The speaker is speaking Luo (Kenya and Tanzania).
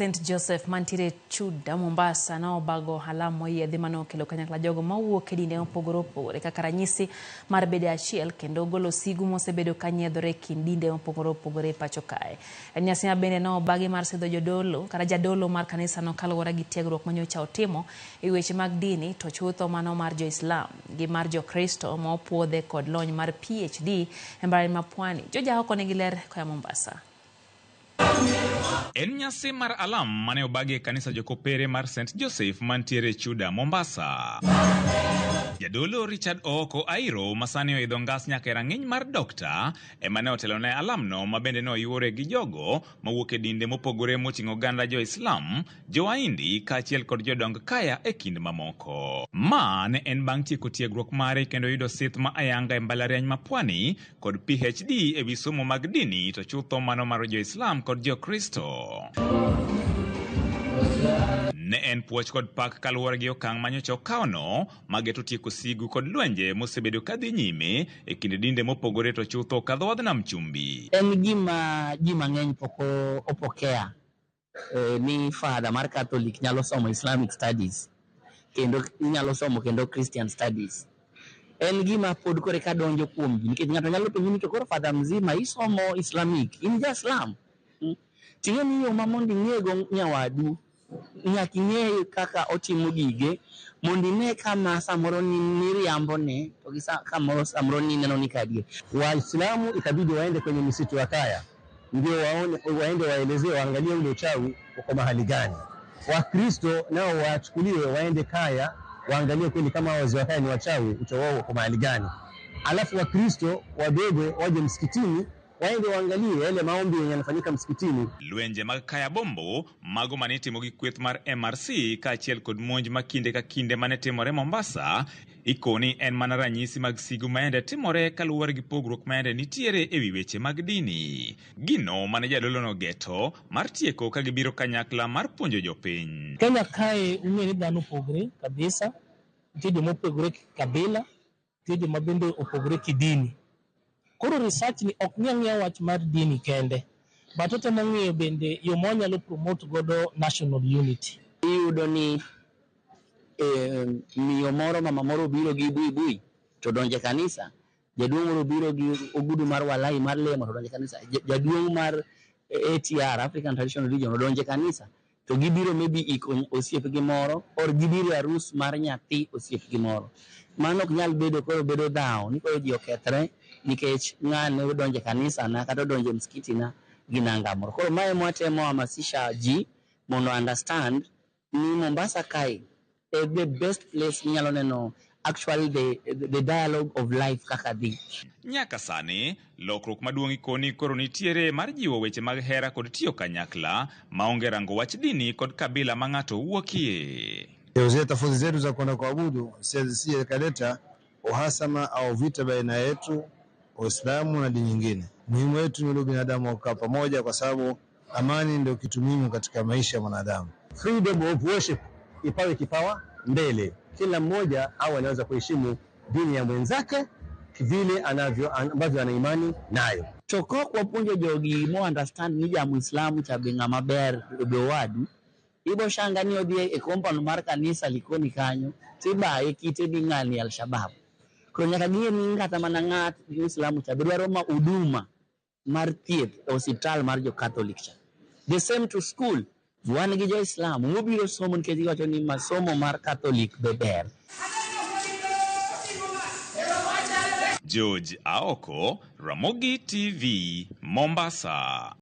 St Joseph mantiere Chuda, Mombasa nobago alam moyiedhi mane okelo kanyakla jogo mawuok e dinde mopogore opogore kaka ranyisi mar bedo achiel kendo golo sigu mosebedo ka nyiedhore e kind dinde mopogore opogore e pacho kae. En nyasi ma bende nobagi mar sidho jodolo kata jadolo mar kanisano kaluwore gi tiegruok manyocha otimo e weche mag dini to chutho mano mar jo-Islam gi mar jo-Kristo ma opuodhe kod lony mar PhD e mbalariany ma Pwani. Joja oko nigi ler koa Mombasa. En nyasi mar alam mane obagi e kanisa jokopere mar St. Joseph mantiere Chuda, Mombasa. Jadolo Richard Ooko Airo masani oidho ngas nyaka e rang'iny mar dokta ema ne otelo ne alamno ma bende ne oyuore gi jogo mawuok e dinde mopogore moting'o oganda jo-Islam, jo-Waindi kaachiel kod jodong kaya e kind mamoko. Ma ne en bang' tieko tiegruok mare kendo yudo sith ma ayanga e mbalariany ma Pwani kod PhD e wi somo mag dini to chutho mano mar jo-Islam kod jo-Kristo. Ne en puoch kod pak kaluwore gi okang' manyocha okawono mageto tieko sigu kod lwenje mosebedo kadhi nyime e kind dinde mopogore to chutho kadho wadh nam chumbi. En gima ji mang'eny pok opokea ni father mar Catholic nyalo somo Islamic studies kendo inyalo somo kendo Christian studies. En gima pod kore ka donjo kuom ji nikech ng'ato nyalo penji ni to koro father mzima isomo Islamic, in ja Islam? Ting'e ni yo ma mondo ing'ego nyawadu nyaka ing'e kaka otimo gige mondo ine kama samoro ni miriambone to gi kamoro samoro ni ineno ni kadier. Waislamu itabidi waende kwenye misitu ya Kaya ndio waone, waende waelezee, waangalie ule uchawi uko mahali gani. Wakristo nao wachukuliwe waende Kaya waangalie kweli kama wazee wa Kaya ni wachawi, uchawi wao uko mahali gani. Alafu Wakristo wabebwe waje msikitini waende waangalie yale maombi yenye yanafanyika msikitini. Lwenje mag Kaya Bombo mago mane itimo gi kweth mar MRC kaachiel kod monj ma kinde ka kinde mane timore Mombasa ikoni en mana ranyisi mag sigu maende timore kaluwore gi pogruok maende nitiere e wi weche mag dini. Gino mane jadolo nogeto mar tieko ka gibiro kanyakla mar puonjo jopiny. Kenya kae ung'e ni dhano opogre kabisa, nitie joma opogre kabila, nitie joma bende opogre kidini. Koro research ni ok ng'i ang'iya wach mar dini kende, but otemo ng'iyo bende yo ma wanyalo promote godo national unity. Iyudo ni miyo moro mama moro obiro gi buibui to donje kanisa, jaduong' moro obiro gi ogudu mar walai mar lemo to donje kanisa, jaduong' mar ATR African Traditional Religion odonje kanisa to gibiro maybe iko osiepgi moro or gibiro e arus mar nyathi osiepgi moro. Mano ok nyal bedo koro bedo dhawo ni koro ji okethre nikech ng'ane odonje kanisa na kata odonje msikiti na gi nanga moro. Koro mae mwatemo hamasisha ji mondo understand ni Mombasa kae e the best place minyalo neno actually the dialogue of life kaka dhi. Nyaka sani, lokruok maduong' ikoni koro nitiere mar jiwo weche mag hera kod tiyo kanyakla maonge rango wach dini kod kabila ma ng'ato wuokie. Zile tofauti zetu za kwenda kuabudu zisije zikaleta uhasama au vita baina yetu Waislamu na dini nyingine. Muhimu wetu ni ule binadamu wa kukaa pamoja, kwa sababu amani ndio kitu muhimu katika maisha ya mwanadamu. Freedom of worship ipawe kipawa mbele, kila mmoja au anaweza kuheshimu dini ya mwenzake vile anavyo ambavyo ana imani nayo. To kok wapuonjo jogi mo understand ni ja Muislamu cha be ng'ama ber be owadu, ibo shanga ni odhi e compound mar kanisa Likoni kanyo tibaye kite ni ng'ani Al-Shabaab. Koro nyaka ging'e ni kata mana ng'at Muislamu cha be dwaro ma huduma mar thieth e osiptal mar jo Catholic cha. The same to school. Wan gi jo Islam mobiro somo nikech giwacho ni masomo mar Catholic be ber. George Aoko, Ramogi TV, Mombasa.